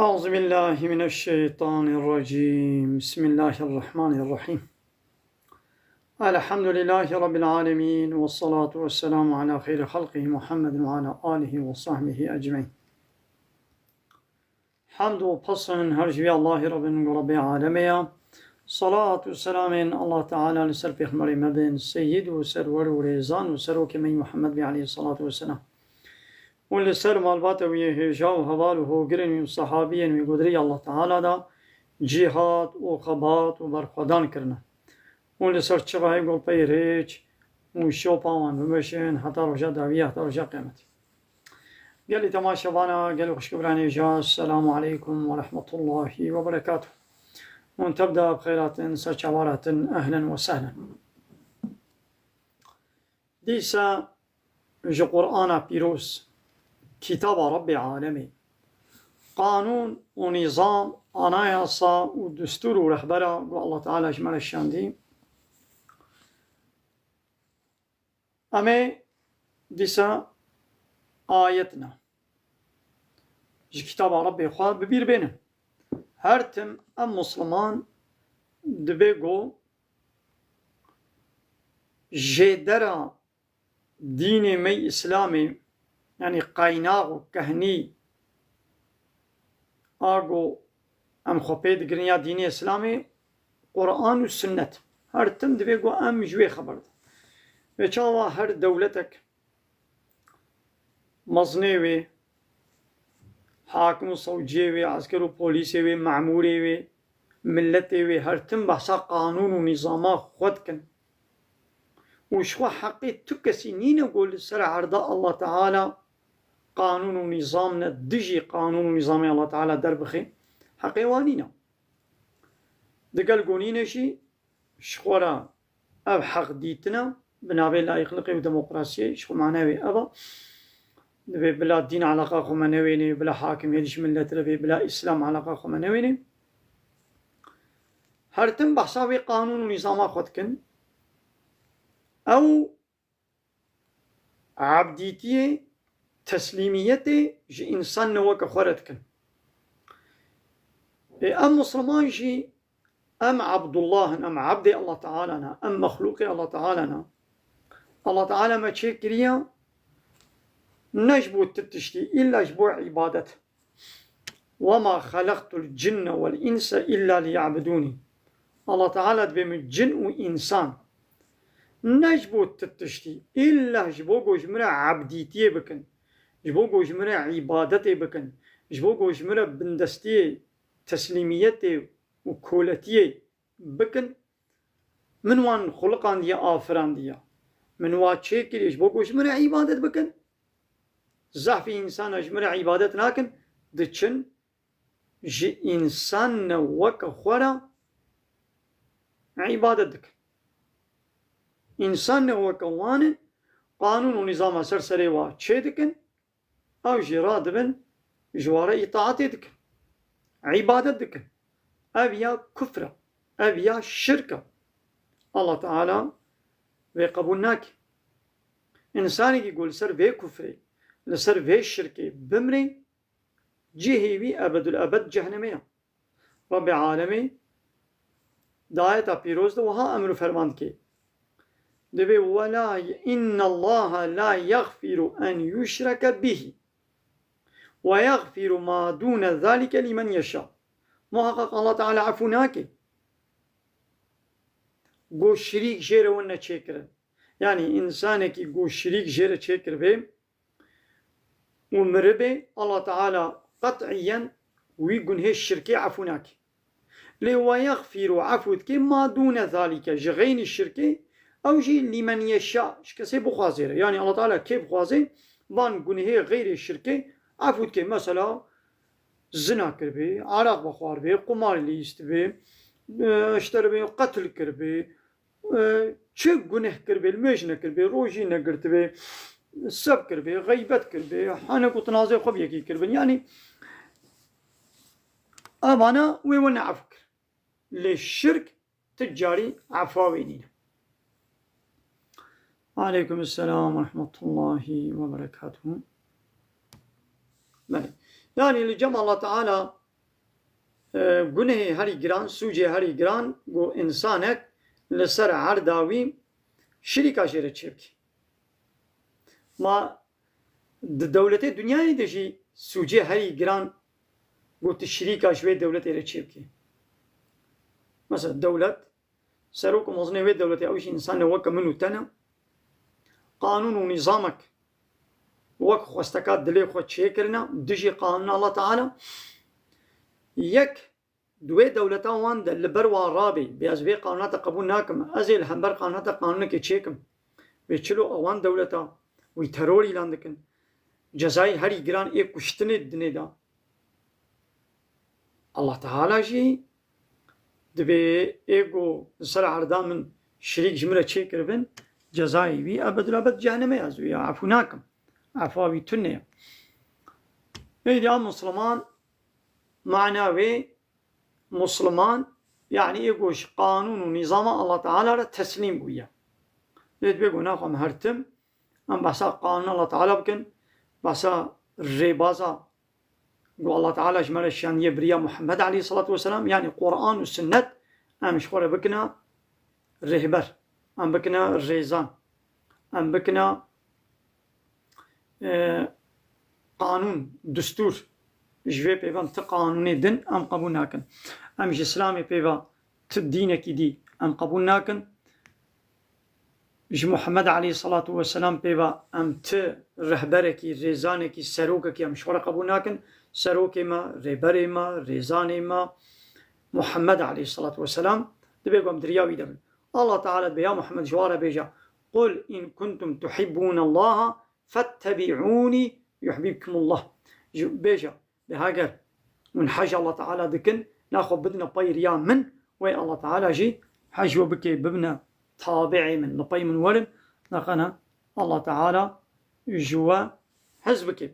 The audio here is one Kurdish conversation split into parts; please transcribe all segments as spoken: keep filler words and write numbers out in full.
أعوذ بالله من الشيطان الرجيم. بسم الله الرحمن الرحيم. الحمد لله رب العالمين، والصلاة والسلام على خير خلقه محمد وعلى آله وصحبه أجمعين. Hemd û pesn her ji vî Allahî re bin ku Rebbê alemê ye. Salat û selamên Allah Teala li ser Pêxemberê me bin, Seyyid û Serwer û Rêzan û Serokê me yî Muhammed bî aleyhissalatu vesselam. Û li ser malbata wî yê hêja û heval û hogirên wî û sehabiyên wî godirî Allah Teala da cîhad û xebat û berxwedan kirine. Û li ser çiqayê ku pey rêç û şopa wan bimeşin heta roja dawiya, heta roja qiyameti. Gelî temaşevana, gelî xwişk û birayên hêja, Selamu aleykum ve rahmetullahi ve berekatuh. Hûn tev de bi xêr hatin, ser çavan hatin, ehlen ve sehlen. Dîsa ji Qur'ana Pîroz, kitaba Rebbê alemê, qanûn û nîzam, anayasa û destûr û rehbera ku Allah Teala ji me re şandî, em ê dîsa ayetna ji kitaba Rebbê xwe bi bîr bênin. Her tim em Musliman dibe ku jêdera dînê me yî Îslamê, yanî qaynax û kehnî a ku em xwe pê digirin ya dînê Îslamê, Quran û Sunnet. Her tim divê ku em ji wê xeber din. Vê çawa her dewletek mezinê wê, hakim û sewciyê wê, esker û polîsê wê, memûrê wê, miletê wê, her tim behsa qanûn û nîzama xwe dikin. Û ji xwe heqê tu kesî nîne ku li ser erda Allah Teala qanûn û nîzam ne, dijî qanûn û nîzamê Allah Teala derbixe. Heqê wan nîne. Digel ku nîne jî ji xwe re ev heq dîtine bi navê layiqliqê û demokrasiyê, ji xwe mane wê ev e. Divê bila dîn eleqa xwe me newênê, bila hakimiyet ji milet re bê, bila Îslam eleqa xwe me newênê. Her tim behsa wê qanûn û nîzama xwe dikin. Ew ebdîtiyê, teslîmiyetê ji însan ne weke xwe re dikin. Ê, em Musliman jî, em Abdullah in, em ebdê Allah Teala ne, em mexlûqê Allah Teala ne. Allah Teala me çêkiriye ne ji bo ti tiştî, îlla ji bo îbadet. "Ve ma xelaqtul cinne vel inse illa liya'budûnî." Allah Teala dibê min cin û însan ne ji bo ti tiştî, îlla ji bo ku ji min re ebdîtiyê bikin, ji bo ku ji min re îbadetê bikin, ji bo ku ji min re bindestiyê, teslîmiyetê û koletiyê bikin. Min wan xuliqandiye, afirandiye. Min wa çêkiriye ji bo ku ji min re îbadet bikin. Zehfî însana ji min re îbadet nakin, diçin ji însan ne weke xwe re îbadet dikin. Însan ne weke wan in, qanûn û nîzama ser serê wa çê dikin, ew jî radibin, ji wa re îtaetê dikin, îbadet dikin. Ev ya kufr e, ev ya şirk e. Allah Teala vê qebûl nake. Însanekî ku li ser vê kufrê, li ser vê şirkê bimrê, cihê wî ebedul ebed cehnimê ye. Rabbê alemê di ayeta pîroz de wiha emr û ferman dike. Divê, "Wela innallaha la yaghfiru en yushrake bihi ve yaghfiru ma dune zalike limen yeşa." Muhaqqaq Allah Teala efû nake. Go şirîk jê re win neçêkirin. Yanî însanekî go şirîk jê re çêkiribê, û miribê, Allah Teala qet'iyen wî gunhê şirkê efû nake. Lê "ve yexfîru", efû dike, "ma dûne zalîke", ji xeynî şirkê, ew jî "lîmen yeşa", ji kesê bixwazê re. Yanî Allah Teala kê bixwazê, van gunhê xeyrê şirkê efû dike. Mesela zina kiribê, eraq vexwaribê, qumar lîstibê, e, ji te re bê qetil kiribê, e, çi guneh kiribê, li mêj nekiribê, rojî negirtibê, seb kiribê, xeybet kiribê, hene ku tinazê xwe bi yekî kiribin. Yanî, evana wê we neef kir. Lê şirk ti carî efa wê nîne. Aleykum selam ve rahmetullahi ve berekatuhu. Belê. Yanî li cem Allah Teala E, gunehê herî giran, sûcê herî giran ku însanek li ser erda wî şirîka jê re çêbike. Ma di dewletê dinyayê de jî sûcê herî giran ku tu şirîka ji wê dewletê re çêbikî. Mesela dewlet, serok û mezinê wê dewletê, ew jî însanê weke min û te ne. Qanûn û nîzamek wek xwesteka dilê xwe çêkirine, dijî qanûna Allah Teala. Yek di wê dewleta wan de li ber wan rabê, bê ez vê qanûna te qebûl nakim, ez ê li hember qanûna te qanûnekê çêkim. Wê çilo ewan dewleta wî teror îlan dikin. Cezayê herî giran ê kuştinê dinê de. Allah Teala jî dibê ê ku li ser erda min şirîk ji min re çêkiribin, cezayê wî ebedulabed ceheneme ya, ez wî ya efû nakim. Efa wî tune ye. Êdî a Musliman, mana wê Musliman, yanî ê ku ji qanûn û nîzama Allah Teala re teslîm bûye. Lê dibê ku naxwe em her tim, em behsa qanûna Allah Teala bikin, behsa rêbaza ku Allah Teala ji me re şiyandiye bi riya Muhammed aleyhisselatu vesselam, yanî Quran û Sunnet, em ji xwe re bikine rêhber, em bikine rêzan, em bikine, e, qanûn, distûr. Ji vê pê ve em ti qanûnê din em qebûl nakin. Em ji Îslamê pê ve ti dînekî dî em qebûl nakin. Ji Muhammed aleyhisselatu vesselam pê ve em ti rehberekî, rêzanekî, serokekî em ji xwe re qebûl nakin. Serokê me, rêberê me, rêzanê me, Muhammed aleyhisselatu vesselam, dibê ku em di riya wî de bin. Allah Teala dibê ya Muhammed ji wan re bêje, "Qul in kuntum tuhibbûnallaha fettebi'ûnî yuhbibkumullah." Ji, bêje, Lê heger hûn hej Allah Teala dikin, naxwe bidine pey riya min, wê Allah Teala jî hej we bike, bibine tabi'ê min, li pey min werin, nexene Allah Teala ji we hez bike.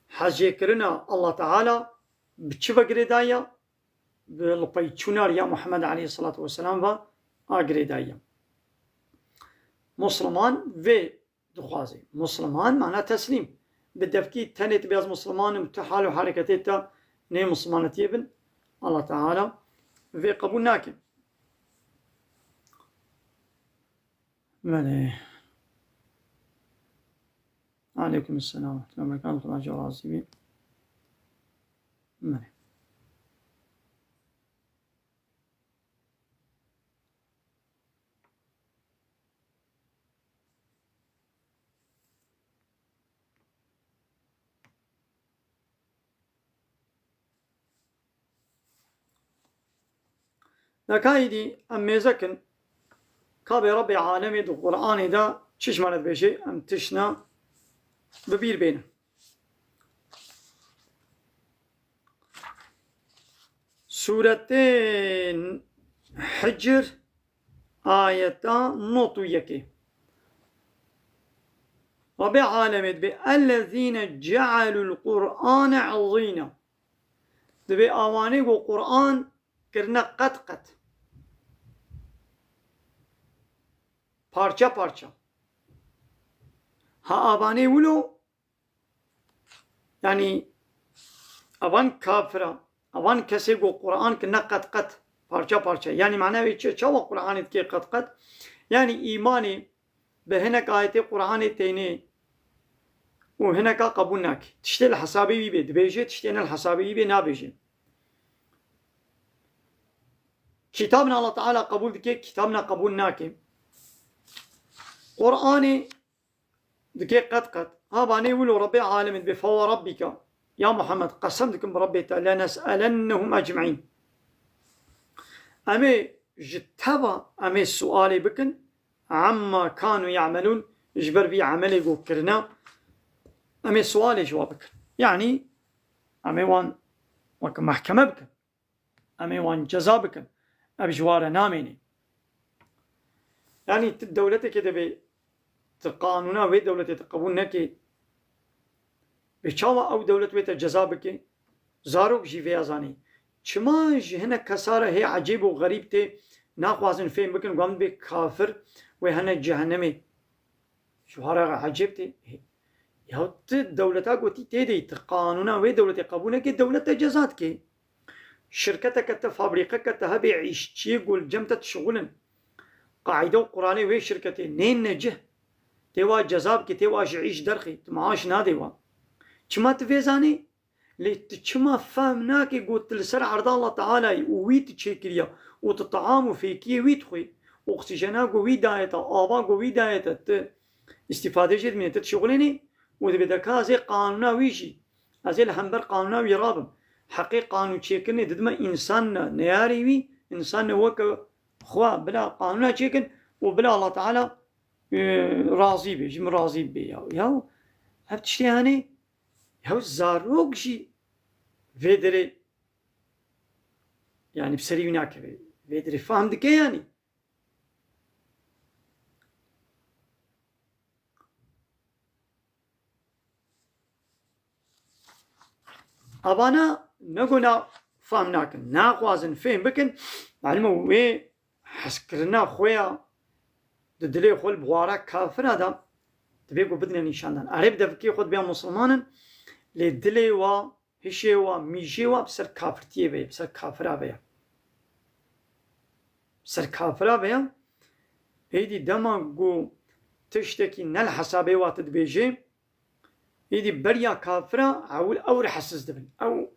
Hejêkirina Allah Teala bi çi ve girêdaye? Bi li pey çûna riya Muhammed aleyhisselatu vesselam ve a girêdaye. Musliman vê dixwaze. Musliman mana teslîm. Bi devkî tenê tu bê ez Musliman im, tu hal û hereketê te nê Muslimanetiyê bin, Allah Teala vê qebûl nake. Belê. Aleyküm selam ve rahmetullah. Xwedê ji we razî bî. Belê. Neka îdî em mêze kin, ka bê Rebbê Alemê di Qur'anê de çi ji me re dibêje, em tiştna bi bîr bênin. Sûretê Hicr, ayeta nod û yekê. Rabê alemê dibê, "Ellezîne cealul Qur'ane azîna." Dibê awanê ku Qur'an kirine qet qet. Parça parça. Ha avanê wilo, yanî, avan kafira, avan kesê ku Qur'an kirine qet qet, parça parça. Yanî, mana wê çi? Çawa Qur'anê dikê qet qet? Yanî, îmanê bi hinek ayetê Qur'anê tênê û hineka qebûl nake. Tiştê li hesabê wî bê, dibêje, tiştê ne li hesabê wî bê, nabêje. Kitabna Allah Teala qebûl dike, kitabna qebûl nake. Qur'anê dikê qet qet. Ha vanê wilo Rebbê alemê dibê, "Fewa Rabbika." Ya Muhammed, qesem dikim bi Rebbê te, "Lenes'elennehum ecmaîn." Em ê ji te ve, em ê sualê bikin, "Amma kanu ya'melûn", ji ber vî emelê ku kirine, em ê sualê ji wa bikin. Yanî, em ê wan weke mehkeme bikin. Em ê wan ceza bikin. Ev ji wa re namêne. Yanî tu dewletekê de bê, tu qanûna wê dewletê tu qebûl nekê, bê çawa ew dewlet wê te ceza bike? Zarok jî vêya zanî. Çima ji hinek kesa re hê ecêb û xerîb tê, naxwazin fêm bikin, wan bê kafir wê hene cehennemê. Ji wa re ecêb tê. Ya tu dewleta gotî tê de yî, tu qanûna wê dewletê qebûl nekê, dewlet te ceza dike. şirketeke te, fabrîqeke te hebe, îşçiyê ku li cem te dişixulin, qaîde û quralê wê şirketê nên necih, tê wa ceza bikî, tê wa ji îş derxî, tu maaş nadê wa. Çima tu vê zanî? Lê tu çima fehm nakî ku tu li ser erda Allah Teala yî û wî tu çêkiriya û tu taam û fêkiyê wî dixwî, oksîjena ku wî daye te, ava ku wî daye te, tu îstîfade jê dimîne, tu dişixulênî û dibê de ka ez ê qanûna wî jî, ez ê li hember qanûna wî rabim. Heqê qanûn çêkirinê didime însan ne, neyarê wî, însan ne weke xwe bila qanûna çêkin û bila Allah Teala, e, razî bê, ji min razî bê ya. Ya, ev tiştê hene, ya zarok jî vê derê, yani bi serî wî nakeve. Vê derê fehm dike yani. Avana ne gona fam nakin, naxwazin fêm bikin. Malum e wê hezkirina xwe ya di dilê xwe li biwara kafira de divê ku bidine nîşandan. Erê bi devikê xwe dibe musulman in, lê dilê wa, hişê wa, mîjê wa bi ser kafirtiyê ve ye, bi ser kafira ve ye. Bi ser kafira ve ye. Êdî dema ku tiştekî ne li hesabê wa tu dibêjê, êdî beriya kafira ewil ew rehsiz dibin. Ew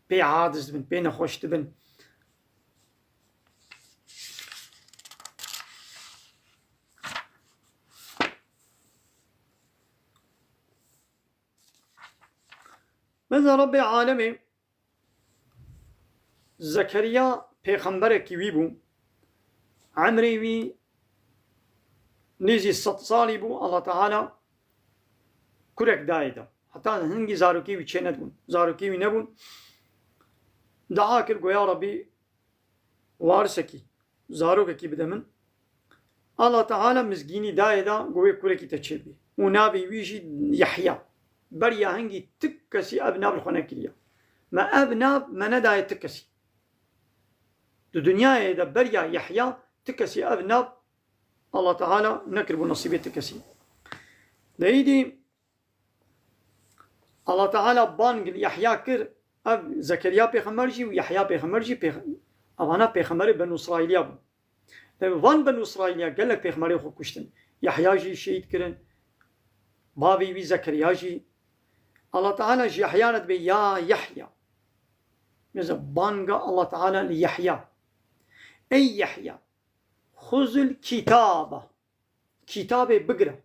pê aciz dibin, pê nexweş dibin. Mesela Rabbê Alemê Zekeriya pêxemberekî wî bû. Emrê wî nêzî sed salî bû. Allah Teala kurek dayê de. Heta hingî zarokê wî çênedibûn. Zarokê wî nebûn. Dua kir, got, ya Rabbî, warisekî, zarokekî bide min. Allah Teala mizgînî dayê da, got, wê kurekî te çêbî. Û navê wî jî Yehya. Beriya hingî ti kesî ev nav li xwe nekiriye. Me ev nav me nedaye ti kesî. Di dinyayê de beriya Yehya ti kesî ev nav Allah Teala nekiribû nesîbê ti kesî. De êdî Allah Teala bang li Yehya kir, ev Zekeriya pêxember jî û Yehya pêxember jî pêx-, evana pêxemberê Benû Îsraîliya bûn. Lê van Benû Îsraîliya gelek pêxemberê xwe kuştin. Yehya jî şehîd kirin, bavê wî Zekeriya jî. Allah Teala ji Yehya re dibê, ya Yehya. Mesela banga Allah Teala li Yehya. Ey Yehya, xuzil kitaba. Kitabê bigire.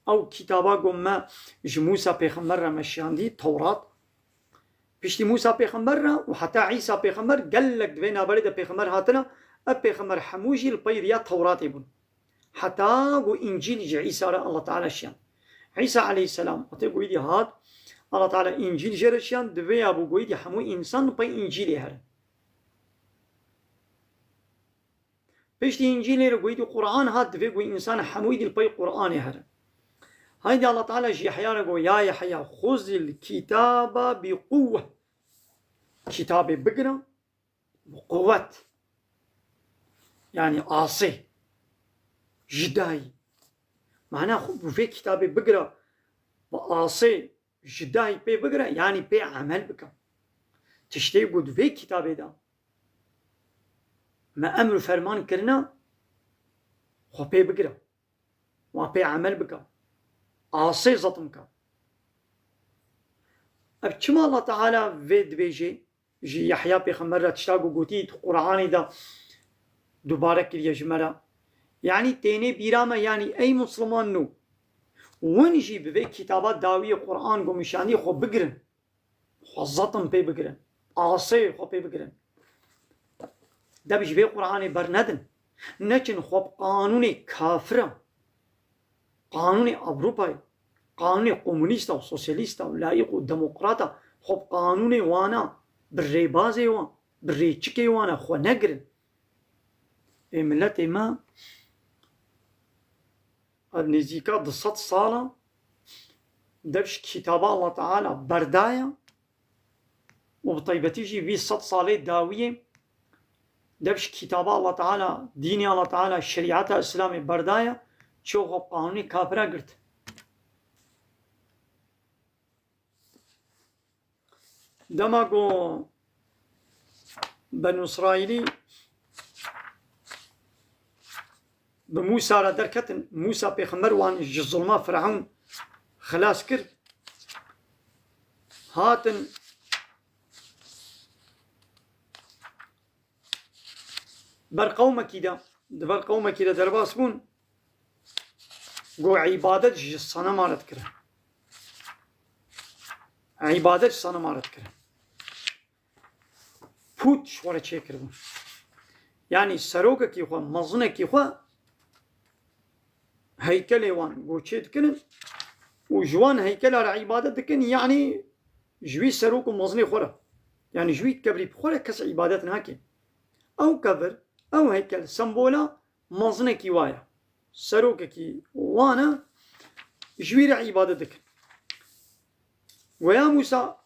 Ew kitaba ku me ji Mûsa pêxember re meşiyandî, Tewrat. Piştî Mûsa pêxember re û heta Îsa pêxember, gelek di vê navberê de pêxember hatine, ev pêxember hemû jî li pey riya Tewratê bûn. Heta ku Încîl ji Îsa re Allah Teala şiyand. Îsa aleyhisselam wextê ku êdî hat, Allah Teala Încîl jê re şiyand, divê ya bû ku êdî hemû însan li pey Încîlê herin. Piştî Încîlê re goyî Quran hat, divê ku însan hemû dî li pey Quranê here. Haydî Allah Teala ji Yehya re got, ya Yehya, xuzil kitaba bi quwwe. Kitabê bigire bi quwet. Yani asê. Ji dayî. Mana xwe bi vê kitabê bigire bi asê. Ji dayî pê bigire, yanî pê emel bike. Tiştê ku di vê kitabê de me emr û ferman kirine, xwe pê bigire. Wan pê emel bike. Asê zetm ke. Ev çima Allah Teala vê dibêjê? Ji Yehya pêxember re tişta ku gotî di Quranê de dubare kiriye ji me re. Yanî tênê bîra me, yanî ey Musliman nû, win jî bi vê kitaba dawiyê Quran ku min şandî xwe bigirin. Xwe zetin pê bigirin. Asê xwe pê bigirin. Deb ji vê Quranê bernedin. Neçin xwe bi qanûnê kafira, qanûnê Ewropayê, qanûnê komunîsta û sosyalîsta û laîq û demokrata, xwe bi qanûnê wana, bi rêbazê wan, bi rêçikê wana xwe negirin. Ê miletê me, ev nêzîka du sed sala dev ji kitaba Allah Teala berdaya û bi taybetî jî vî sed salê dawiyê dev ji kitaba Allah Teala, dînê Allah Teala, şerîeta Îslamê berdaya, çû xwe bi qanûnê kafira girt. Dema ku Benû Îsraîlî bi Mûsa re derketin. Mûsa pêxember wan ji zulma Firewn xilas kir. Hatin ber qewmekî de, di ber qewmekî de derbas bûn. Got, îbadet ji senema re dikirin. Îbadet ji senema re dikirin. Pût ji xwe re çêkiribûn. Yanî serokekî xwe, mezinekî xwe heykelê wan got çê dikirin û ji wan heykela re îbadet dikin, yanî ji wî serok û mezinê xwe re, yanî ji wî kevirî xwe re kes îbadet nake. Ew kevir, ew heykel sembola mezinekî wa ye. Serokekî wan e, ji wî re îbadet dikin. Got, ya Mûsa,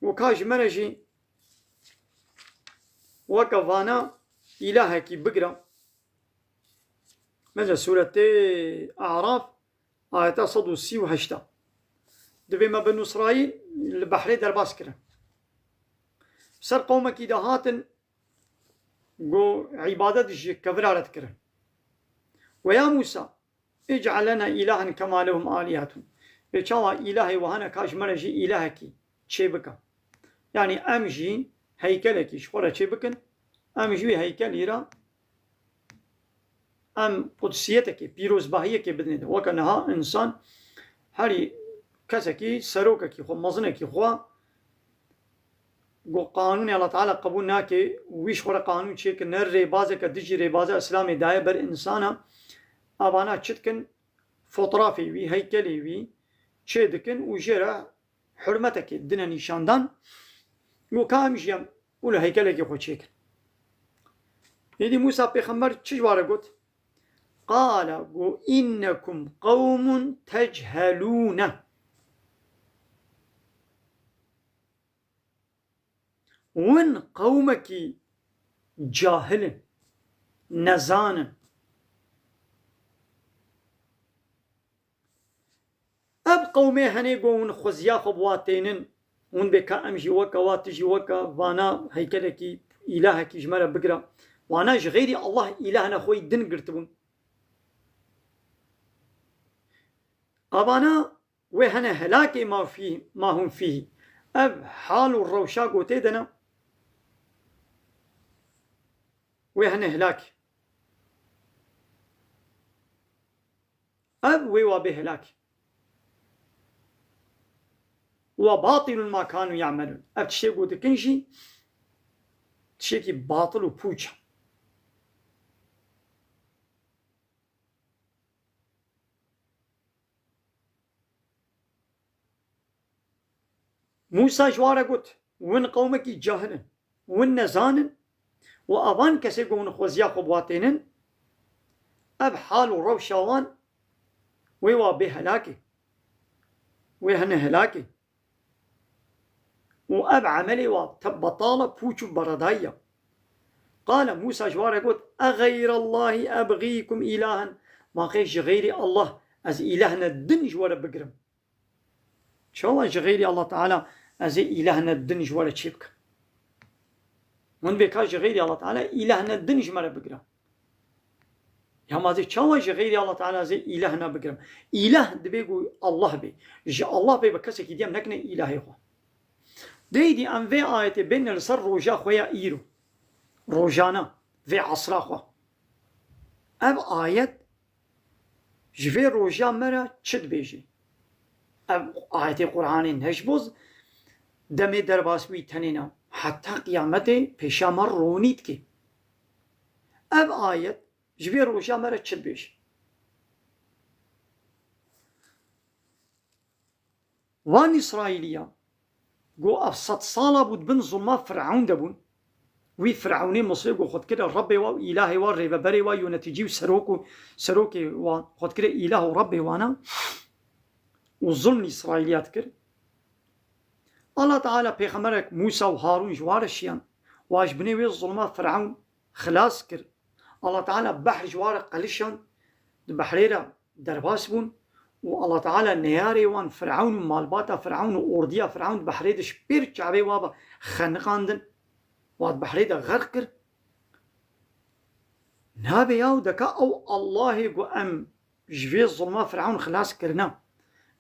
got, ka ji me re jî weke vana îlahekî bigire. Mesela Sûretê Araf, ayeta sed û sî û heşt. Divê me Benû Îsraîl li behrê derbas kirin. Ser qewmekî de hatin, got, îbadet ji kevira re dikirin. Got, ya Mûsa, اجعل لنا إلها كما لهم آلهة. Ê çawa îlahê we hene, ka ji me re jî îlahekî çê bike. Yanî em jî heykelekî ji xwe re çê bikin, em ji wî heykelî re em qudsiyeteke, pîrozbahiyeke bidinê de. Weke niha însan herî kesekî, serokekî xwe, mezinekî xwe, got, qanûnê Allah Teala qebûl nake, wî ji xwe re qanûn çêkir, ne rêbazeke dijî rêbaza Îslamê daye ber însana. Avana çi dikin? Fotrafê wî, heykelê wî çê dikin û jê re hurmetekê dine nîşandan. Got, ka em jî em û li heykelekê xwe çêkin. Êdî Mûsa pêxember çi ji wan re got? Qala, got, innekum qewmun techelûne. Win qewmekî cahil in, nezan in. Ev qewmê henê got hûn xweziya xwe bi wa tênin, hûn bê ka em jî weke wa, tu jî weke vana heykelekî, îlahekî ji me re bigire. Wana ji xeyrî Allah îlahna xwe yî din girtibûn. Avana wê hene helakê ma fî-, ma hûn fîhî. Ev hal û rewşa gotê de ne. Wê hene helakê. Ev wê wa bê helakê. Wa batilun ma kanu ya'melun. Ev tiştê ku dikin jî tiştekî batil û pûç e. Mûsa ji wan re got, win qewmekî cahil in, win nezan in û avan kesê ku hûn xweziya xwe bi wa tênin, ev hal û rewşa wan wê wa bê helakê, wê hene helakê. Û ev emelê wa te betal e, pûç û beredayî ye. Qale Mûsa ji wan re got, "Eğeyrallahî ebğîkum îlahen." Ma qey ji xeyrî Allah ez îlehne din ji we re bigirim? Çawa ji xeyrî Allah Teala ez ê îlehne din ji we re çê bikim? Hûn vê ka ji xeyrî Allah Teala îlehne din ji me re bigire. Ya ma zê çawa ji xeyrî Allah Teala zê îlehna bigirim? Îleh dibê ku Allah bê. Ji Allah bê bi kesekî dî em nekine îlahê xwe. Deydî em vê ayetê bêne li ser roja xwe ya îro. Rojana, vê asra xwe. Ev ayet ji vê roja me re çi dibêje? Ev ayetê Qur'anê ne ji bo demê derbasbûyî tenê ne. Heta qiyametê pêşa me ronî dike. Ev ayet ji vê roja me re çi dibêje? Van Îsraîliya, ku ev sed sala bû di bin zulma Firewn de bûn. Wî Firewnê Misrê ku xwe dikire Rebbê wa û îlahê wa, rêveberê wa, yönetici û serok û serokê wa, xwe dikire îlah û Rebbê wana û zulm li Îsraîliya dikir. Allah Teala pêxemberek Mûsa û Harûn ji wan re şiyan. Wa ji binê wê zulma Firewn xilas kir. Allah Teala behr ji wan re qelişand, di behrê re derbas bûn û Allah Teala neyarê wan Firewn û malbata Firewn û ordiya Firewn di behrê de ji pêr çavê wa ve xeniqandin. Wan di behrê de xerq kir. Nabe yaw deka ew Allahê ku em ji vê zulma Firewn xilas kirine,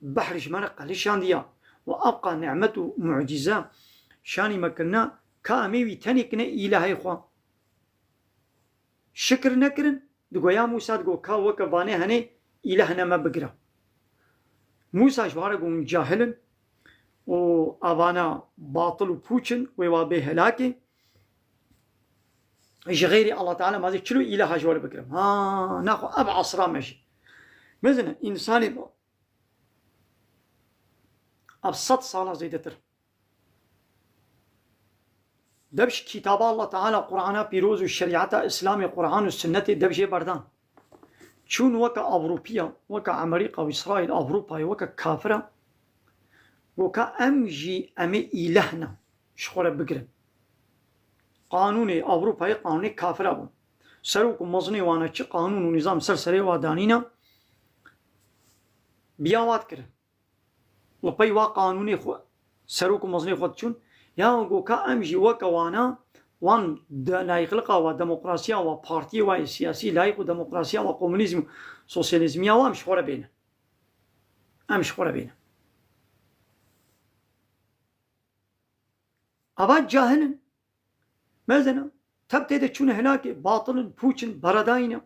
behr ji me re qelişandiya û ev qas nîmet û mucîze şanî me kirine, ka em ê wî tenê kine îlahê xwe. Şikir nekirin, digo ya Mûsa, digo ka weke vanê hene îlehine me bigire. Mûsa ji wan re got hûn cahil in û evana batil û pûç in, wê wa bê helakê. Ji xeyrî Allah Teala mazê çilo îleha ji we re bigirim. Ha, naxwe ev esra me jî. Mezin e, însanê ev sed sala zêdetir. Dev ji kitaba Allah Teala, Qur'ana pîroz û şerîeta Îslamê, Qur'an û sunnetê dev jê berdan. Çûn weke Ewropiya, weke Amerîka û Îsraîl, Ewropayê weke kafira, got ka em jî em ê îleh ne, ji xwe re bigirin. Qanûnê Ewropayê qanûnê kafira bû. Serok û mezinê wana çi qanûn û nîzam ser serê wa danîne, biya wa dikirin. Li pey wa qanûnê xwe, serok û mezinê xwe diçûn. Ya got ka em jî weke wana, wan de-, layîqliqa wa, demokrasiya wa, partiyê wa yê siyasî, layîq û demokrasiya wa, komunîzm û sosyalîzmiya wa em ji xwe re bêne. Em ji xwe re bêne. Ava cahil in. Mezin e. Tev tê de çûne helakê, batil in, pûç in, beredayî ne.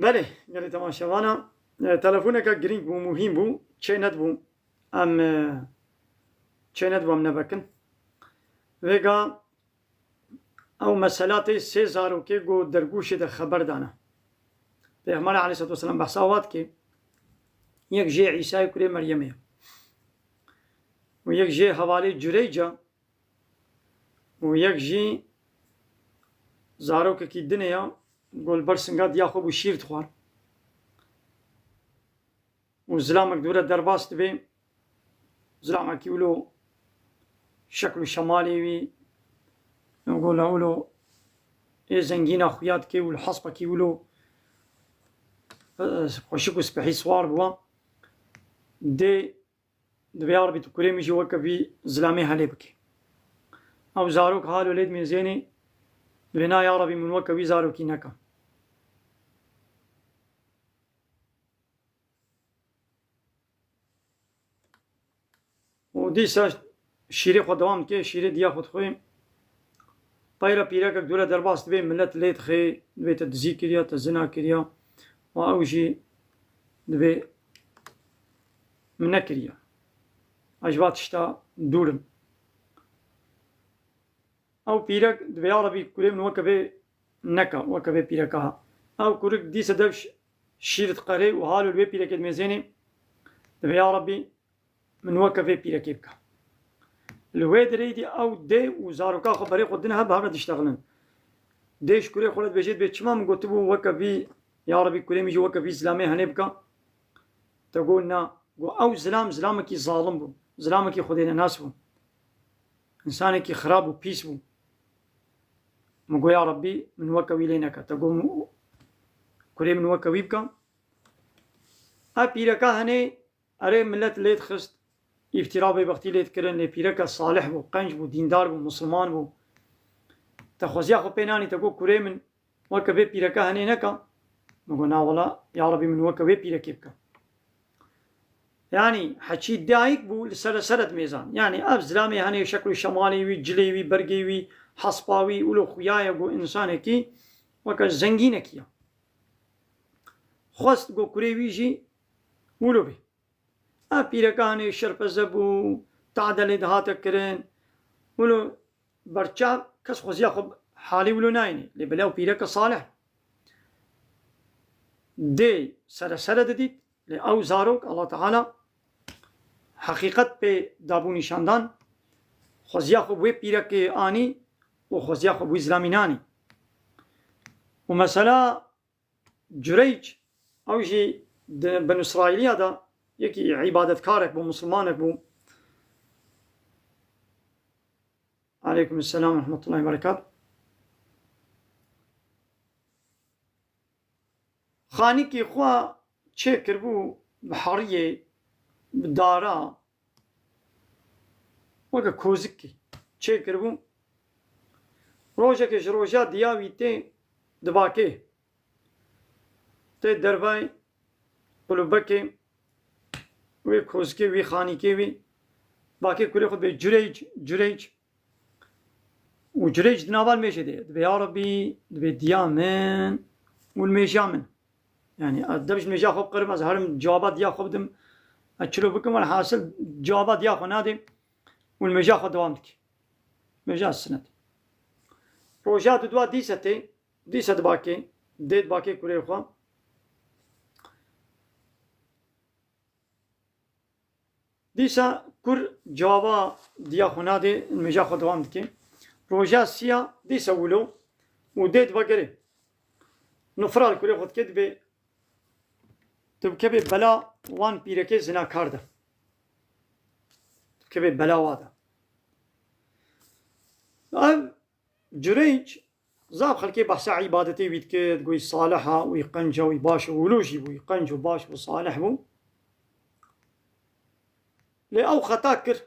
Belê, gelê temaşevana, e, telefoneke girîng bû, muhîm bû, çê nedibû. Em, e, çê nedibû em nevekin. Vêga ew mesela tê sê zarokê ku dergûşê de xeber dane. Pêxember aleyhisselatu vesselam behsa wan dike, yek jê Îsayê kurê Meryemê ye. Û yek jê hevalê Cureyc e. Û yek jî zarokekî din e ya, ku li ber singa diya xwe bû şîr dixwar. Û zilamek dûre derbas dibe, zilamekî wilo şekl û şemalê wî, gola wilo ê zengîna xuya dike û li hespekî wilo, e, xweşik û spehî siwar bûwa. Dê Divê ya Rebî tu kurê min jî weke vî zilamê henê bikî. Ew zarok halo lê dimêzênê, divê na ya Rebî min weke vî zarokî neka. Û dîsa şîrê xwe dewam dike, şîrê diya xwe dixwe. Peyra pîrekek dûre derbas dibe, milet lê dixe, divê te dizî kiriya, te zina kiriya. Û ew jî divê min nekiriya. Ez ji va tişta dûr im. Ew pîrek divê ya Rebî kurê min weke vê neka, weke vê pîreka ha. Ew kurik dîsa dev ş-, şîr diqerê û halo li wê pîrekê dimêzênê, divê ya Rebî min weke vê pîrekê bike. Li wê dirêj dî ew dê û zaroka xwe berê xwe din he bi hev re diştexilin. Dê ji kurê xwe re dibêje, dibê çima min gotibû weke vî, ya Rebî kurê min jî weke vî zilamê henê bike? Te got na, got ew zilam, zilamekî zalim bû, zilamekî xwedênenas bû. Însanekî xirab û pîs bû. Min got ya Rebî min weke wî lê neke. Te got min, kurê min weke wî bike. Ev pîreka henê Erê, milet lê dixist, îftira bêbextî lê dikirin, lê pîreke salih bû, qenc bû, dîndar bû, misilman bû. Te xweziya xwe pê nanî, te got kurê min weke vê pîreke henê neka. Min got na wela, ya Rebî min weke vê pîrekê bike. Yanî heçî dayik bû li sere sere dimêzan. Yanî ev zilamê henê şekl û şemalê wî, cilê wî, bergê wî, hespa wî, wilo xuya ye ku însanekî weke zengînekî ye. Xwest ku kurê wî jî wilo bê. Ev pîreka hanê şerpeze bû, tade lê dihate kirin. Wilo berçav kes xweziya xwe halî wilo nayînê. Lê bila ew pîreke salih dê sere sere didît, lê ew zarok Allah Teala heqîqet pê dabû nîşandan, xweziya xwe bi wê pîrekê anî û xweziya xwe bi wî zilamî nanî. Û mesela Cureyc, ew jî di Benu Îsraîliya de yekî îbadetkarek bû, misilmanek bû. Aleykum selam ve rahmetullahi ve berekat. Xanîkî xwe çêkiribû bi heriyê, bi dara, weke kozikî çêkiribû. Rojekê ji roja diya wî tê dibakê. Tê dervayê qulubekê wê kozikê wî, xanîkê wî, bakê kurê xwe dibê Cureyc, Cureyc. Û Cureyc di nava limêjê de ye. Dibê ya Rebî, dibê diya min û limêja min. Yanî ez dev ji limêja xwe biqirim, ez herim cewaba diya xwe bidim. Ez çilo bikim, welhasil cewaba diya xwe nadê û limêja xwe dewam dike. Limêja sinet. Roja dudwa dîse tê, dîse dibakê, dê dibakê kurê xwe. Dîsa kur cewaba diya xwe nadê, limêja xwe dewam dike. Roja siya dîsa wilo û dê dibe gerê. Nifira li kurê xwe dike, dibê tu bikevê bela wan pîrekê zinakar de. Tu bikevê bela wa de. Ev Cureyc, zaf xelkê behsa îbadetê wî dike, digoyî salih a, wî qenc a, wî baş û wilo jî bû, wî qenc û baş bû, salih bû. Lê ew xeta kir,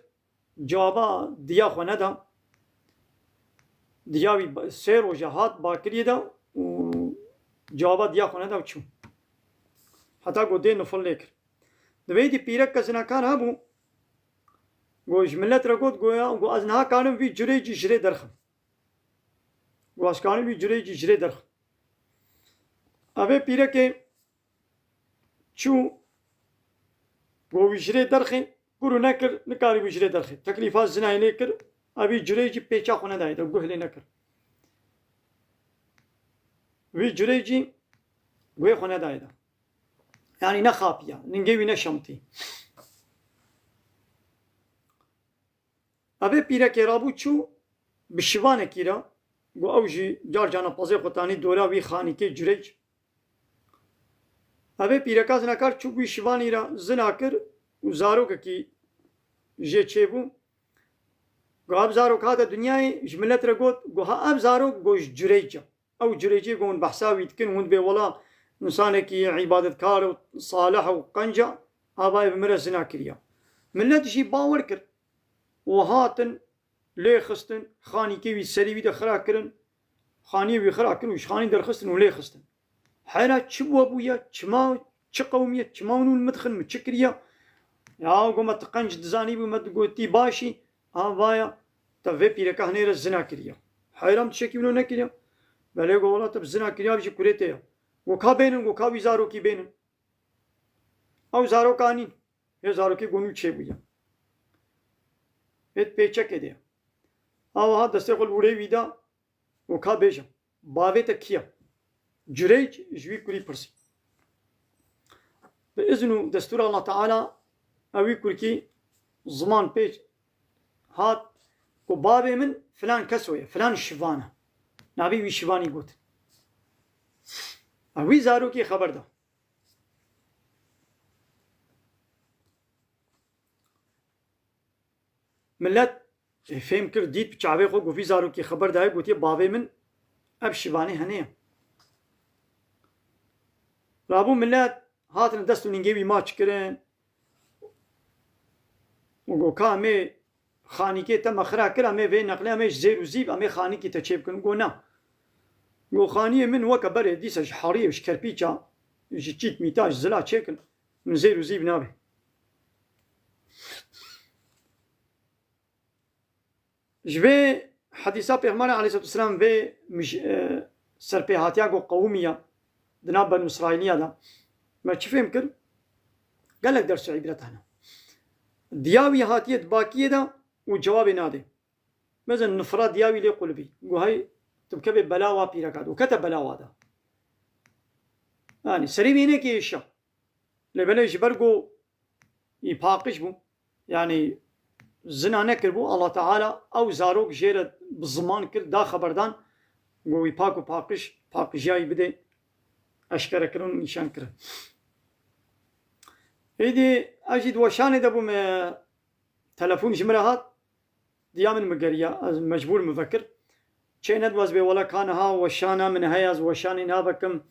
cewaba diya xwe neda. Diya wî ba-, sê roja hat bakiriyê de û cewaba diya xwe neda û çû. Heta ku dê nifil lê kir. Di vê dî pîrek ke zinakar hebû, ku ji milet re got, goya, ku ez niha karim vî Cureycî ji rê derxim. Ku ez karim vî Cureycî ji rê derxim. Evê pîrekê çû, got, wî ji rê derxê, kûr û nekir, nikarî wî ji rê derxê. Teklîfa zinayê lê kir, evî curê jî pêça xwe nedayê de, guh lê nekir. Wî curê jî guhê xwe nedayê de. Yanî nexapiya, ningê wî neşemtî. Evê pîrekê rabû çû bi şivanekî re, got, ew jî car cana pezê xwe tanî dora wî xanîkê cureyc. Evê pîreka zinakar çû wî şivanî re zina kir û zarokekî jê çêbû. Got, ev zarok hate dinyayê, ji milet re got, got, ha ev zarok, got, ji cureyc e. Ew cureycê ku hûn behsa wî dikin, hûn dibê wela însanekî îbadetkar û salih û qenc e, avayê bi min re zina kiriye. Milet jî bawer kir û hatin lê xistin, xanîkê wî serî wî de xira kirin, xaniyê wî xira kirin û ji xanî derxistin û lê xistin. Heyra çi bû bûye, çima, çi qewmiye, çima hûn min dixin, min çi kiriye? Ya, got, me tu qenc dizanîbû, me tu gotî başî, ha vaya, te vê pîreka hinê re zina kiriye. Heyra min tiştekî wilo nekiriye. Belê, got, wela te bi zina kiriye, ev jî kurê te ye. Got, ka bênin, got, ka wî zarokî bênin. Ew zaroka nîn. Hê zarokê gonî çêbûye. Hê pêçekê de ye. Awiha destê xwe li wurê wî da û ka bêje, bavê te kî ye? Cureyc ji wî kurî pirsî. Bi izn û destûra Allah Teala ew wî kurkî ziman pêç hat ku bavê min filan keso ye, filan şivan e. Navê wî şivanî got. Ew wî zarokê xeber da. Milet, e, fêm kir, dît bi çavê xwe, got, vî zarokî xeber daye, gotiye, bavê min ev şivanê hene ye. Rabû milet, hatine dest û ningê wî maç kirin. Û got, ka em ê xanîkê te me xira kir, em ê vê neqlê, em ê ji zêr û zîv, em ê xanîkî te çê bikin. Got, na. Got, xaniyê min weke berê dîsa ji heriyê, ji kerpîça, ji çît mîta, ji zila çêkin. Min zêr û zîv nabe. Ji vê hedîsa Pêxemberê aleyhisselatu vesselam vê mij-, e, serpêhatiya ku qewimiya di nav Benû Îsraîliya de me çi fêm kir? Gelek ders û îbret hene. Diya wî hatiye di bakiyê de û cewabê nade. Mezin nifra diya wî lê qulibî. Got, hey, tu bikevê bela wa pîreka de. Û kete bela wa de. Yanî serê wî hinekî êşa. Lê belê ji ber ku wî paqij bû, yanî zina nekiribû, Allah Teala ew zarok jê re bi ziman kir, da xeberdan, got wî pak û paqij, paqijiyayî bidê, eşkere kirin û nîşan kirin. Êdî ez jî di weşanê de bûm, e, telefon ji min re hat, diya min min geriya, ez mecbûr min vekir. Çê nedibû ez bê wele ka niha weşana min heye, ez weşanê navekim.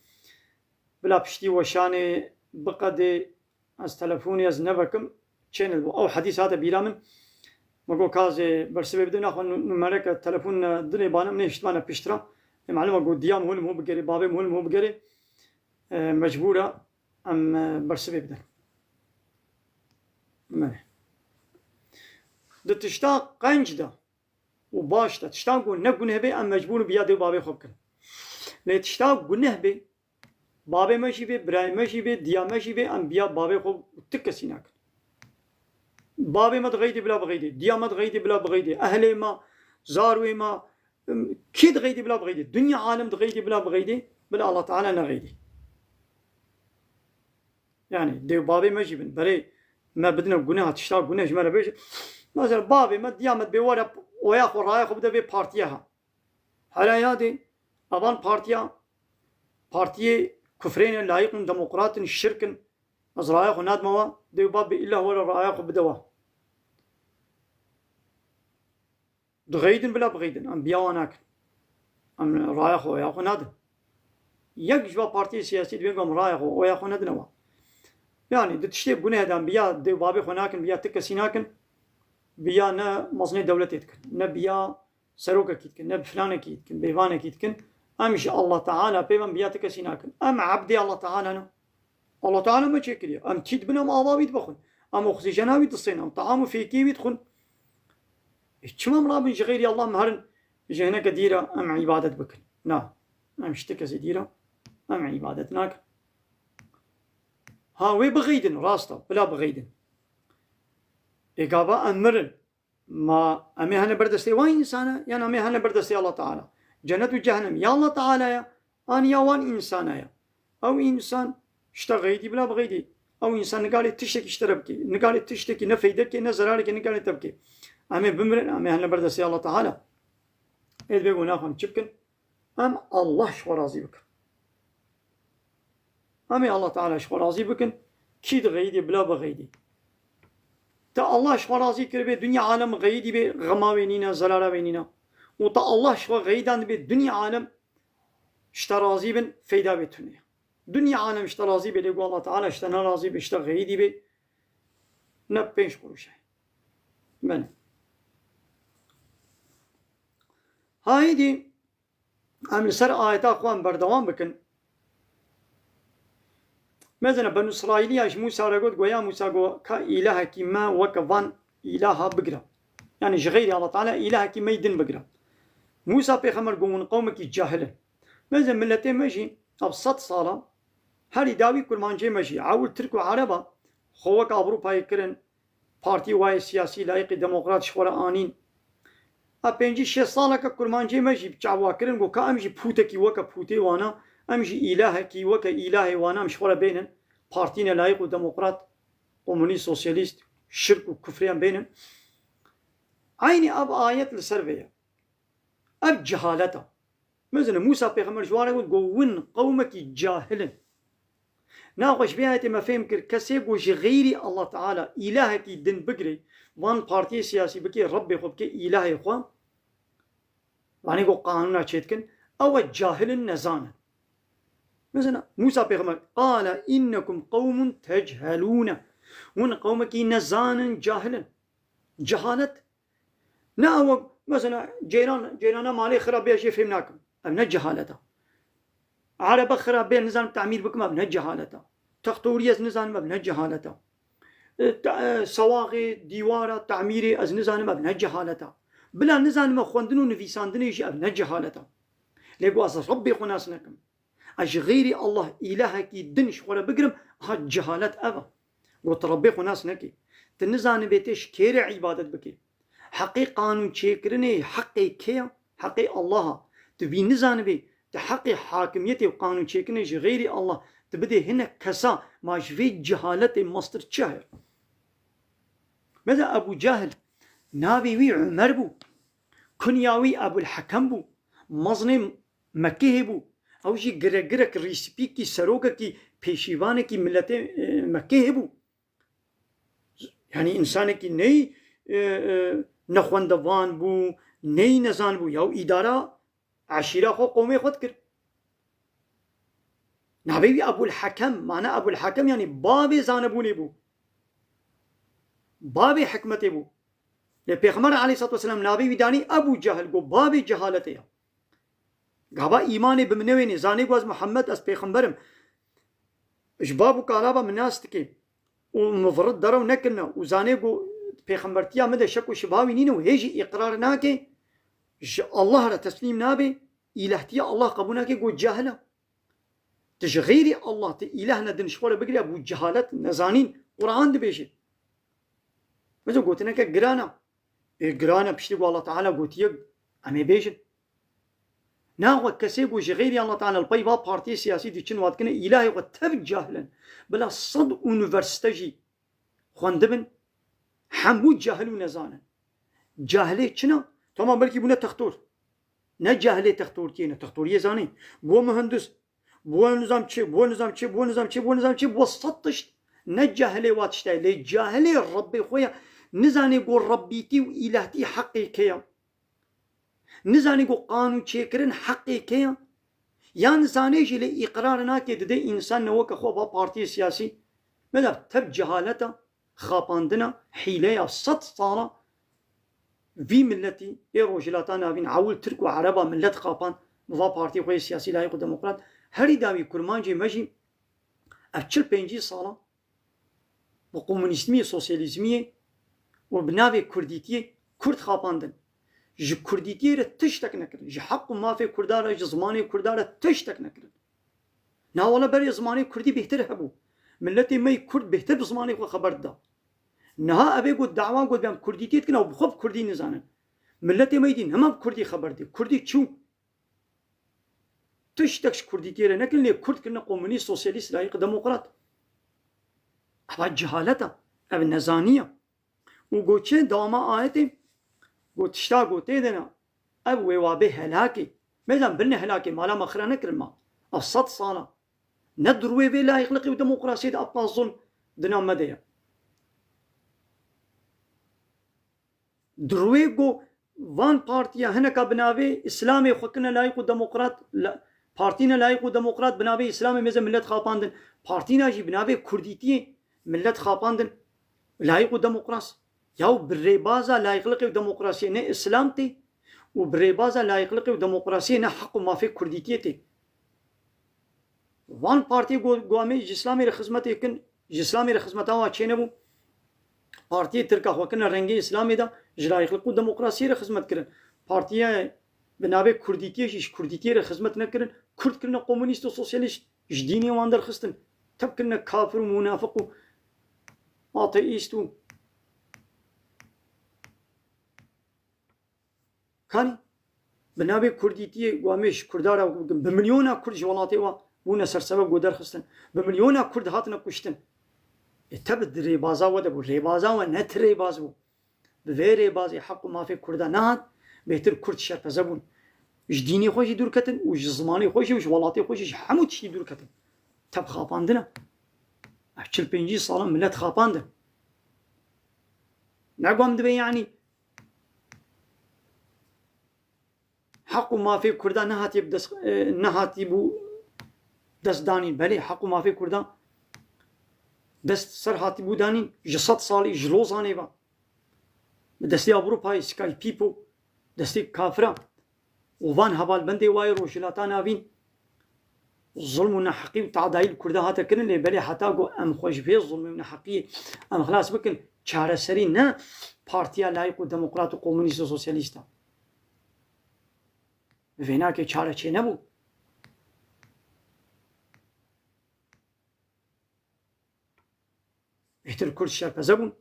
Bila piştî weşanê biqedê, ez telefonê ez nevekim, çê nedibû. Ew hedîs hate bîra min. Me got, ka ez ê bersivê bidim, naxwe nu-, numereke telefon, e, dilê bane, min ê hiştmane piştre. Ê malum e, got, diya min hûn min hû bigerê, bavê min hûn min hû bigerê. E, mecbûr e, em, e, bersivê bidin. Belê. Di tişta qenc de û baş de, tiştan ku ne guneh bê, em mecbûr in biya dê û bavê xwe bikin. Lê tişta guneh bê, bavê me jî bê, birayê me jî bê, diya me jî bê, em biya bavê xwe û ti kesî nakin. Bavê me dixeydê bila bixeydê, diya me dixeydê bila bixeydê, ehlê me, zarwê me, kî dixeydê bila bixeydê, dinya alem dixeydê bila bixeydê, bila Allah Teala nexeydê. Yanî dê û bavê me jî bin. Berê me bidine guneha, tişta guneh ji me re bêje. Mesela bavê me, diya me dibê were oya xwe, raya xwe bide vê partiye ha. Hela yadê, evan partiya, partiyê kufrê ne, layîq in, demokrat in, şirk in. Ez raya xwe nadime wa, dê û bav bê îlla were raya xwe bide wa. Dixeydin bila bixeydin. Em biya wan nakin. Em raya xwe, oya xwe nadin. Yek ji va partiyê siyasî dibên ku em raya xwe, oya xwe nedine wan. Yanî di tiştê guneh de em biya dê û bavê xwe nakin, biya ti kesî nakin, biya ne mezinê dewletê dikin, ne biya serokekî dikin, ne bi filanekî dikin, bêvanekî dikin. Em ji Allah Teala pê ve em biya ti kesî nakin. Em ebdê Allah Teala ne. Allah Teala me çêkiriye. Em tî dibin, em ava wî dibexwin. Em oksîjena wî disên, em team û fêkê wî dixwin. E, çima em rabin ji xeyrî Allah em herin ji hineke dî re em îbadet bikin? Na. Em ji ti kesî dî re Em îbadet nakin. Ha, wê bixeydin, rast e, bila bixeydin. Ê gava em mirin. Ma em ê hene ber destê wan însana, yan em ê hene ber destê Allah Teala? Cennet û cehennem ya Allah Teala ya, an ya wan însana ya? Ew însan ji te xeyidî bila bixeydî. Ew însan nikarê tiştekî ji te re bike. Nikarê tiştekî ne feyde bike, ne zerarê bike, nikarê te bike. Em ê bimirin, em ê hene ber destê Allah Teala. Ê dibê ku naxwin çi bikin? Em Allah ji xwe razî bikin. Em ê Allah Teala ji xwe razî bikin. Kî dixeyidî bila bixeyidî. Te Allah ji xwe razî kiribê, dinya alem xeyidî bê, xema wê nîne, zerara wê nîne. Û te Allah ji xwe xeyidandibê, dinya alem ji te razî bin, feyda wê tune ye. Dinya alem ji te razî bê, lê ku Allah Teala ji te nerazî bê, ji te xeyidî bê, ne pênc qurûş e. Belê. Ha êdî em li ser ayeta xwe em berdewam bikin. Mezene Benu Îsraîliya ji Mûsa re got, go ya Mûsa, go ka îlahekî me weke van îlaha bigire. Yanî ji xeyrî Allah Teala îlahekî me yî din bigire. Mûsa pêxember go hûn qewmekî cahil in. Mezene miletê me jî ev sed sala herî dawî kurmancê me jî ewil Tirk û Ereba xwe weke Ewropayê kirin, partî wayê siyasî, layîqî demokrat ji xwe re anîn. A pêncî şêst saleke kurmancê me jî çawa kirin, got ka em jî pûtekî weke pûtê wana, em jî îlahekî weke îlahê wana em ji xwe re bênin, partî ne layîq û demokrat, komunîst, sosyalîst, şirk û kufrê em bênin. Eynî ev ayet li ser vê ye. Ev cehalet e. Mezin e, Mûsa pêxember ji wan re got, got, win qewmekî cahil in. Naxwe ji vê ayetê me fêm kir, kesê ku ji xeyrî Allah Teala îlahekî din bigirê, van partiyê siyasî bikê, Rebbê xwe bikê îlahê xwe, wanê ku qanûna çêdikin, ew e cahil in, nezan in. Mesela Mûsa pêxember, qale innekum qewmun techelûne. Hûn qewmekî nezan in, cahil in. Cehalet. Ne ew, mesela, ceyran, ceyrana malê xira bê, ez jê fêm nakim. Ev ne cehalet e. Erebe xira bê, nizanim temîr bikim, ev ne cehalet e. Textorî ez nizanim, ev ne cehalet e. E, te-, e, sewaxê, dîwara, temîrê ez nizanim, ev ne cehalet e. Bila nizanim, xwendin û nivîsandinê jî ev ne cehalet e. Lê ku ez Rebbê xwe nas nekim. Ez ji xeyrî Allah îlahekî din ji xwe re bigirim, ha cehalet ev e. Got, tu Rebbê xwe nas nekî. Tu nizanibê tê ji kê re îbadet bikî. Heqê qanûn çêkirinê heqê kê ye? Heqê Allah e. Tu vî nizanibê, tu heqê hakimiyetê û qanûn çêkirinê ji xeyrî Allah tu bidê hinek kesa, ma ji vê cehaletê mestir çi heye? Mesela Ebû Cehil, navê wî Umer bû. Kunya wî Ebul Hekem bû. Mezinê Mekkehê bû. Ew jî giregirek, rîspîkî, serokekî, pêşîvanekî miletê, e, Mekkehê bû. Yanî însanekî ney, e, e, nexwendevan bû, ney nezan bû. Ya û îdara eşîra xwe, qomê xwe dikir. Navê wî Ebul Hekem, mane Ebul Hekem yanî bavê zanebûnê bû. Bavê hikmetê bû. Lê Pêxember aleyhissalatu vesselam navê wî danî Ebû Cehil, got, bavê cehaletê ye. Gava îmanê bi min newênê, zanê ku ez Muhammed, ez pêxember im. Ji bav û kala ve min nas dike. Û min virit derew nekirine. Û zanê ku pêxembertiya min de şek û şibha wî nîne û hê jî îqrar nake. Ji Allah re teslîm nabe. Îlahtiya Allah qebûl nake, got cahil e. Tu ji xeyrî Allah, tu îlah nedin ji xwe re bigire, bû cehalet, nezanîn. Quran dibêje. Mesela gotineke giran e. Ê, giran e, piştî ku Allah Teala gotiye, em ê bêjin. Naxwe kesê ku ji xeyrî Allah Teala li pey va partiyê siyasî diçin, wa dikine îlahê xwe, tev cahil in. Bila sed unîversîte jî xwendibin, hemû cahil û nezan in. Cahilê çi ne? Tamam, belkî bûne textor. Ne cahilê textorkiyê ne, textoriyê zanî. Bû muhendis, bû nizam çi, bû nizam çi, bû nizam çi, bû nizam çi, bû sed tişt. Ne cahilê wa tiştê. Lê cahilê Rebbê xwe ye. Nizanê ku Rebbîtî û îlahtî heqê kê ye. Nizanê ku qanûn çêkirin heqê kê ye. Yan zanê jî lê îqrar nake, dide însan ne weke xwe va partiyê siyasî. Meda tev cehaleta, xapandina, hîleya sed sala vî miletî ê Rojhilata Navîn, ewil Tirk û Ereba milet xapand, bi va partiyê xwe yê siyasî, layîq û demokrat. Herî dawî kurmancê me jî ev çil pêncî sala bi komunîzmiyê, sosyalîzmiyê û bi navê kurdîtiyê kurd xapandin. Ji kurdîtiyê re tiştek nekirin. Ji heq û mafê kurda re, ji zimanê kurda re tiştek nekirin. Niha wele berê zimanê kurdî bêhtir hebû. Miletê me yî kurd bêhtir bi zimanê xwe xeber dida. Niha ev ê got dawa got em kurdîtiyê dikin ew bi xwe bi kurdî nizanin. Miletê me yî dî nema bi kurdî xeber didê. Kurdî çû. Tiştek ji kurdîtiyê re nekin, lê kurd kirine komunîst, sosyalîst, layîq, demokrat. Eva cehalet e. Ev nezanî ye. Û got çi dewama ayetê? Got tişta got tê de ne. Ev wê wa bê helakê. Mêzan birine helakê, mala me xira nekirin ma. Ev sed sala. Ne di rûyê vê layîqliqê û demokrasiyê de epla zulm di nav me de ye. Di rûyê ku van partiya hineka bi navê Îslamê xwe kirine layîq û demokrat, la-, partî ne layîq û demokrat bi navê Îslamê mêze millet xapandin. Partîna jî bi navê Kurdîtiyê millet xapandin. Layîq û demokras. Yaw bi rêbaza layîqliqê û demokrasiyê ne Îslam tê û bi rêbaza layîqliqê û demokrasiyê ne heq û mafê Kurdîtiyê tê. Van partiyê go-, go em ê ji Îslamê re xizmetê kin, ji Îslamê re xizmeta wa çênebû. Partiyê Tirka xwe kirine rengê Îslamê de, ji layîqliq û demokrasiyê re xizmet kirin. Partiyê bi navê Kurdîtiyê jî ji Kurdîtiyê re xizmet nekirin. Kurd kirine komunîst û sosyalîst, ji dînê wan derxistin. Tev kirine kafir û munafiq û ateîst û Kanî bi navê Kurdîtiyê ku em ê ji Kurda re bikin, bi milyona Kurd ji welatê wan bûne sersebeb ku derxistin. Bi milyona Kurd hatine kuştin. Ê te bi rêbaza we de bû. Rêbaza we ne ti rêbaz bû. Bi vê rêbazê heq û mafê Kurda nehat, bêhtir Kurd şerpeze bûn. Ji dînê xwe jî dûr ketin û ji zimanê xwe jî û ji welatê xwe jî ji hemû tiştî dûr ketin. Te bi xapandine. Ev çil pêncî sala millet xapandin. Ne ku em dibê yanî Heq û mafê Kurda nehatiye bi dest, e, nehatî bû dest danîn. Belê, heq û mafê Kurda dest ser hatî bû danîn ji sed salî, ji Lozanê ve. Bi destê Ewropayê, Sky People, destê kafira. Û van hevalbendê wa yê Rojhilata Navîn, zulm û neheqî û tadayî li Kurda hate kirin, lê belê heta ku em xwe ji vê zulmê û neheqiyê em xilas bikin, çareserî ne partiya layîq û demokrat û komunîst û sosyalîst e. Bi vênakê çare çênebû. Bêhtir Kurd şerpeze bûn.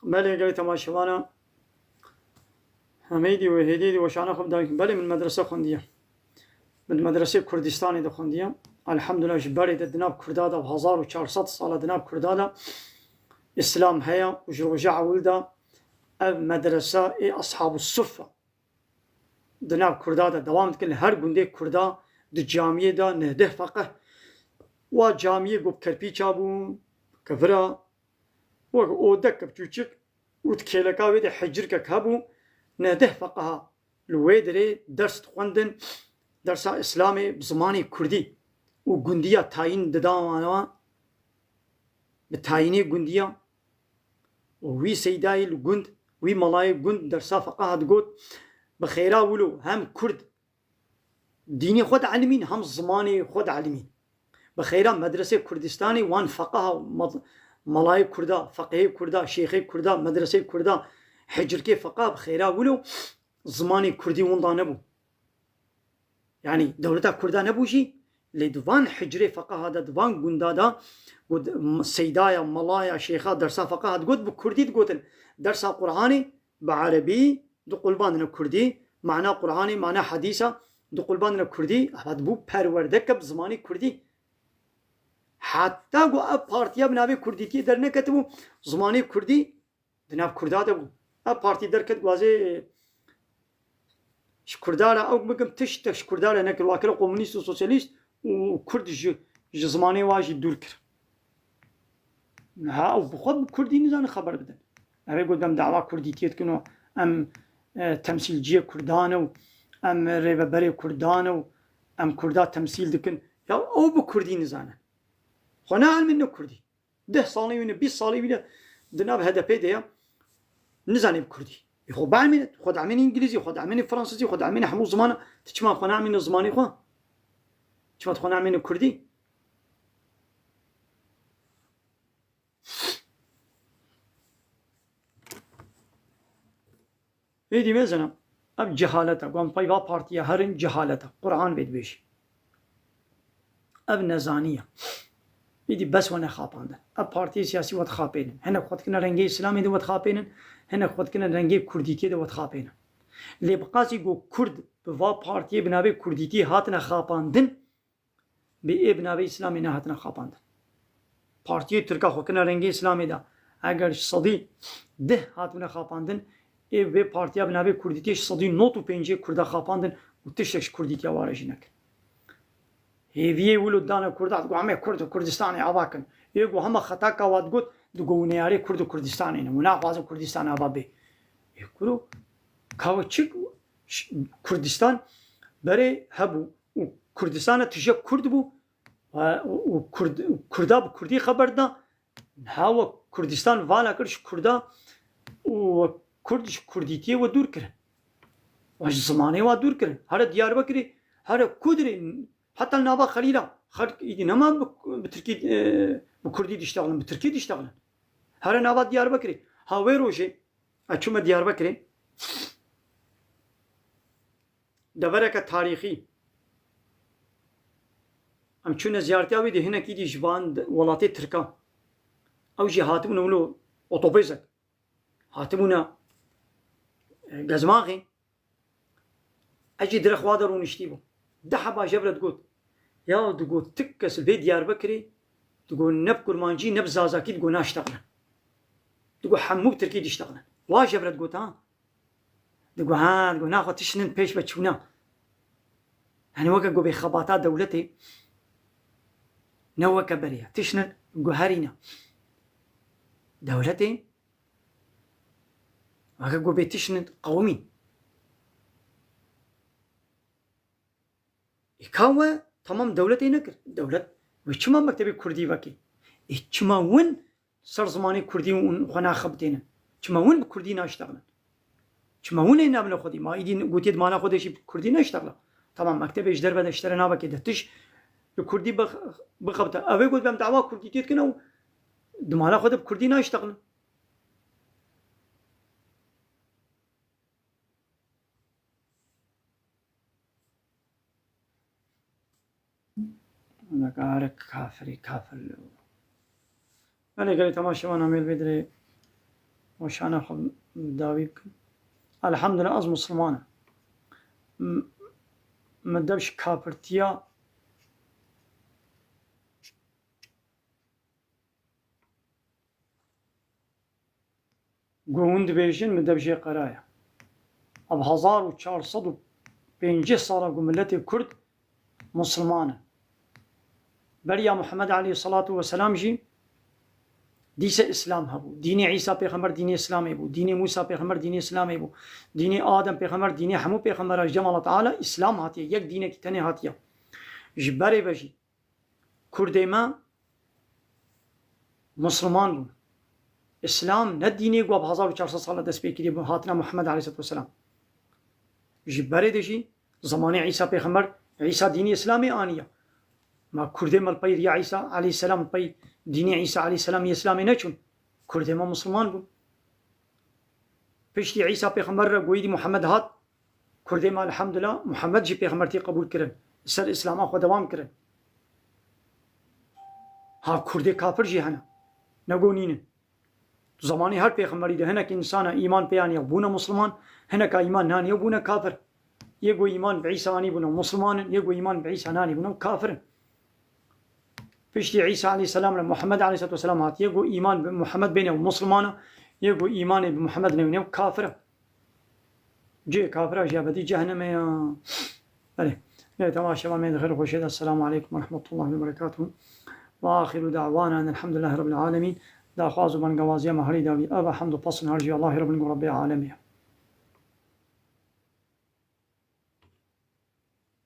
Belê, gelê temaşevana hemeyî dî û hêdî dî weşana xwe bidayîn. Belê, min medrese xwendiye. Min di medresê Kurdistanê de xwendiye. Elhamdulillah, ji berê de di nav Kurda de, hezar û çar sed sala di nav Kurda de Îslam heye û ji roja ewil de ev medrese ê Ashabû Suffe di nav Kurda de dewam dikin. Li her gundê Kurda di camiyê de neh deh feqih. Wa camiyê ku bi kerpîça bû, kevira, wek odek biçûçik û di kêleka wê de hicirkek hebû, neh deh feqiha li wê derê ders dixwendin, dersa Îslamê bi zimanê Kurdî û gundiya tayîn dida wana, bi tayînê gundiya û wî seydayê li gund, wî melayê gund dersa feqiha digot, bi xêra wilo hem Kurd dînê xwe dielimîn, hem zimanê xwe dielimîn. Bi xêra medresê Kurdistanê wan feqiha, mad-, melayê Kurda, feqihê Kurda, şêxê Kurda, medresê Kurda, hicirkê feqiha bi xêra wilo zimanê Kurdî winda nebû. Yanî dewleta Kurda nebû jî, lê di van hicrê feqiha de, di van gunda de, got, m-, seydaya, melaya, şêxa dersa feqiha digot, bi Kurdî digotin. Dersa Qur'anê bi Erebî diqulbandine Kurdî, mana Qur'anê, mana hedîsa diqulbandine Kurdî, eva dibû perwerdeke bi zimanê Kurdî. Heta ku ev partiya bi navê Kurdîtiyê derneketibû, zimanê Kurdî di nav Kurda de bû. Ev partî derket, gwazê ji Kurda re ew bikim, tiştek ji Kurda re nekir. Wa kir komunîst û sosyalîst û Kurd ji, ji zimanê wa jî dûr kir. Niha ew bi xwe bi Kurdî nizanin xeber bidin. Ev ê got em dawa Kurdîtiyê dikin û em, e, temsîlciyê Kurdan û em rêveberê Kurdan û em Kurda temsîl dikin. Ya ew bi Kurdî nizanin. Xwe neelmîne Kurdî. Deh salî wî ne, bîst salî wî ne di nav H D P de ye. Nizanê bi Kurdî. Ê xwe bielmîne, xwe dielmîne îngilîzî, xwe dielmîne fransizî, xwe dielmîne hemû zimana. Tu çima xwe neelmîne zimanê xwe? Çima tu xwe neelmîne Kurdî? Êdî mezina, ev cehalet e. Ku em pey va partiya herin cehalet e. Quran vê dibêjî. Ev nezanî ye. Êdî bes we nexapandin. Ev partiyê siyasî we dixapênin. Hinek xwe dikine rengê Îslamê de we dixapênin. Hinek xwe dikine rengê Kurdîtiyê de we dixapênin. Lê bi qasî ku Kurd bi va partiyê bi navê Kurdîtiyê hatine xapandin, bi ê bi navê Îslamê nehatine xapandin. Partiyê Tirka xwe kine rengê Îslamê de. Eger ji sedî deh hatibine xapandin, ê vê partiya bi navê Kurdîtiyê ji sedî nod û pêncê Kurda xapandin û tiştek ji Kurdîtiya wa re jî nekin. Hêviyê wilo dane Kurda, digo, "Em ê Kurd û Kurdistanê ava kin." Ê ku hema xetaka wa digot, digo, "Û neyarê Kurd û Kurdistanê ne. Û naxwazin Kurdistan ava bê." Ê kuro, ka we çi ş-, Kurdistan berê hebû û Kurdistana tije Kurd bû, e, û Kurd, Kurda bi Kurdî xeber da. Niha we Kurdistan vala kir ji Kurda û we Kurd ji Kurdîtiyê we dûr kirin. We ji zimanê wa dûr kirin. Here Diyarbekirê, here Kudirê, heta li nava Xelîla xelk îdî nema bi, bi Tirkî, e, bi Kurdî diştexilin, bi Tirkî diştexilin. Here nava Diyarbekirê. Ha wê rojê, ez çûme Diyarbekirê. Devereke tarîxî. Em çûne ziyaretiya wî de hinekî dî ji van de-, welatê Tirka. Ew jî hatibûne wilo otobêsek. Hatibûne, e, Gezmaxê. Ez jî direxwa de rûniştî bûm. Du heba jev re digot. Ya digot, tu kes vê Diyarbekirê, digot, ne bi kurmancî, ne bi zazakî, digot, naştexilin. Digot, hemû bi tirkî diştexilin. Wa jev re digot, ha? Digo, ha, digo, naxwe tişt nin pêş ve çûna. Yanî weke go bê xebata dewletê, ne weke berê ya. Tişt nin guherîna. Dewletê, weke go bê tişt nin qewimî. Ê ka we, tamam, dewletê nekir. Dewlet, wê çima mektebê kurdî vekê? Ê çima win ser zimanê kurdî û xwe naxebitênin? Çima win bi kurdî naştexilin? Çima win ê nabine xwedî? Ma îdî gotiye di mala xwe de jî bi kurdî neştexile. Tamam, mektebê ji derve de ji te re navekê de tişt bi kurdî bix-, bixebite. Ev ê got, em dawa kurdîtiyê dikin û di mala xwe de bi kurdî naştexilin. Weke her kafirî kafir li. Belê gelê temaşevan amêl vê dirê weşana xwe dawî bikin. Elhamdulillah, ez Musulman im. M-, min dev ji kafirtiya Ku hûn dibêjin, min dev jê qeraya. Ev hezar û çar sed û pêncî sala ku miletê Kurd Musulman in. Beriya Muhammed aleyhisselatu vesselam jî dîse Îslam hebû. Dînê Îsa pêxember dînê Îslamê bû. Dînê Mûsa pêxember dînê Îslamê bû. Dînê Adem pêxember, dînê hemû pêxembera ji cem Allah Teala Îslam hatiye. Yek dînekî tenê hatiye. Ji berê ve jî Kurdê me Musulman bûn. Îslam ne dînê ku bi hezar û çar sed sala dest pê kirî bû, hatina Muhammed aleyhisselatu vesselam. Ji berê de jî zemanê Îsa pêxember, Îsa dînê Îslamê aniye. Ma Kurdê me li pey riya Îsa aleyhisselam, li pey dînê Îsa aleyhisselam yê Îslamê neçûn. Kurdê me Musulman bûn. Piştî Îsa pêxember re goyî dî Muhammed hat, Kurdê me elhamdulillah Muhammed jî pêxembertî qebûl kirin. Li ser Îslama xwe dewam kirin. Ha Kurdê kafir jî hene. Ne go nînin. Di zemanê her pêxemberî de hinek însana îman pê aniye bûne Musulman, hineka îman naniye bûne kafir. Yê go îman bi Îsa anî bûne Musulman in, yê go îman bi Îsa nanî bûne kafir in. Piştî Îsa aleyhisselam re Muhammed aleyhisselatu vesselam hat. Yê ku îman bi Muhammed bêne û Musulman e, yê ku îmanê bi Muhammed newîne û kafir e. Cihê kafira jî ebedî cehennemê ya. Belê. Lê temaşevan me di xêr xweşê de. Esselamu aleykum ve rahmetullahi ve berekatuhu. Ve axiru da'wana enelhamdülillahi rabbil alemin. Daxwaz û bengewaziya me herî dawî ev e, hemd û pesn her jî Allahî Rabbin ku Rabbê alemê ye.